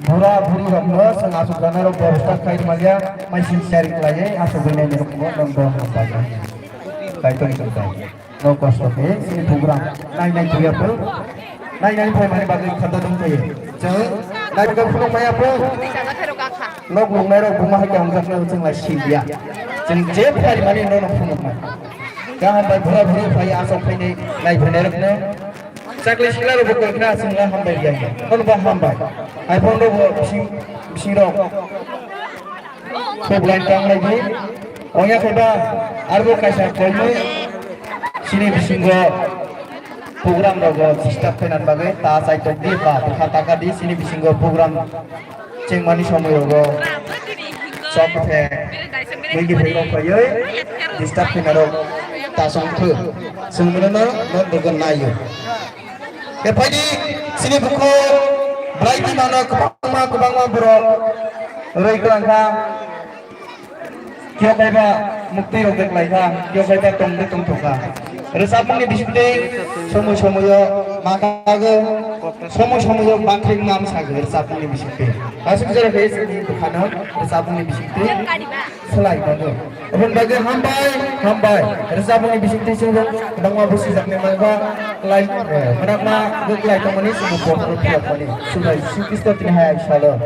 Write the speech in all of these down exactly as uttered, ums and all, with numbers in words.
Bura buri rok no chwng achuk jana rok boro start khai manya, mai sing sharing khlaiwi achuk bai nai rok no nang bo hambai. Kaitor ni kaitor. No kosto khe sini program nai nai tuya po. Nai nai phai mani bagwi khata dong khaye. Chwng nai ga phunuk maya po. Nok lung nai rok buma hai kang jak na chwng lai sim ya. Chwng je phai mani no no phunuk mai. Ga hambai bura buri phai achuk phai nai nai phai nai rok no. Chakli sikla rok bo koi khna chwng la hambai ya. Kono ba hambai. Hai phone rok bo bising bising rok. Kok line tang lai di. Ongya khe ba arbo kaisa koimoi sini bisingo program rogo disturb khainan bagwi ta chai tok di ba bwkha taka di sini bisingo program chengmani somoi rogo chok khe bwigi phai rok phaiwi disturb khaina rok ta song thu song mano no no dogon nayo. Khe phaidi sini bukhuk bwlai di mano kwbangma kwbangma borok rwi kwlangkha. Kiyokaiba mukti rok de klaikha, kiyokaiba tongde tongthokha. Rwchapmungni bisingtwi somoi somoio makago, somoi somoio bathrik nam sago rwchapmungni bisingtwi. Aswk jora khe sini bukhano rwchapmungni bisingtwi swlai mano. Aboni bagwi hambai, hambai. Rwchapmungni bisingtwi chwng bangma busijaknai mangba lai, eh, mwnakma gwklai tongmani chwng bo phiyok mani. Subrai Jisu Khristo tini hai salo.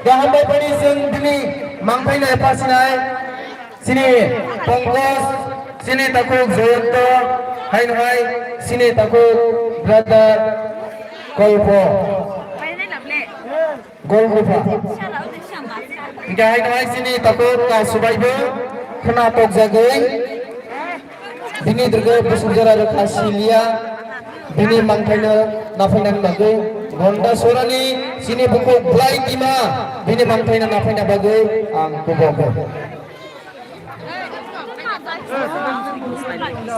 Kaham bai phani chwng bini mangphaino epha sinai, chini Pankaj, chini takhuk Jayanta, haino hai chini takhuk brother Kolpo, Golgopha. Hingke haino hai chini takhuk ta subaibo khna tokjagwi. Bini durgo busuk jora rwkha siliya, bini mangthaino naphainani bagwi. Gonda sorani chini bukhuk bwlai tima, bini mangthaino naphaina bagwi ang kubogo.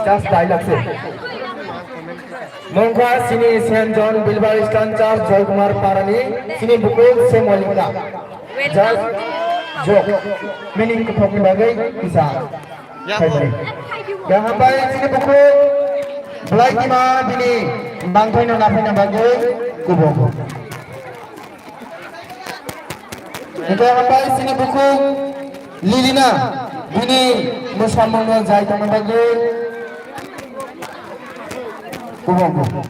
Just dialogue se. Mungkha chini Saint John Believer Eastern Church Joykumar Parani, chini bukhuk se Molika. Just joke. Meaning kuthokni bagwi kisa. Khaimani. Ya hambai chini bukhuk bwlai tima bini mangthaino naphaina bagwi kubung. Hingke hambai chini bukhuk Lilina bini mwsamungno jai tongna bagwi kubung.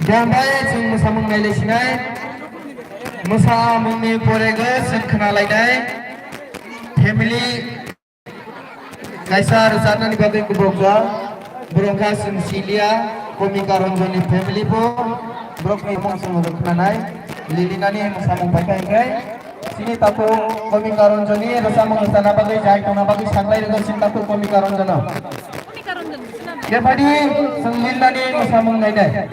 Jempai chwng mwsamung nailai sinai. Mwsamungni porego chwng khna lainai. Family kaisa rwchapnani bagwi kubukjak. Borok kha chwng siliya, Komika Ranjani family bo. Borokni mung chwng rwkhnanai. Lilinani mwsamung paikha hingkhai. Chini takhuk Komika Ranjani rwchapmung rwchapna bagwi jai tongna bagwi saklai rwgo chini takhuk Komika Ranjano. Kebadi chwng Lilani mwsamung nainai.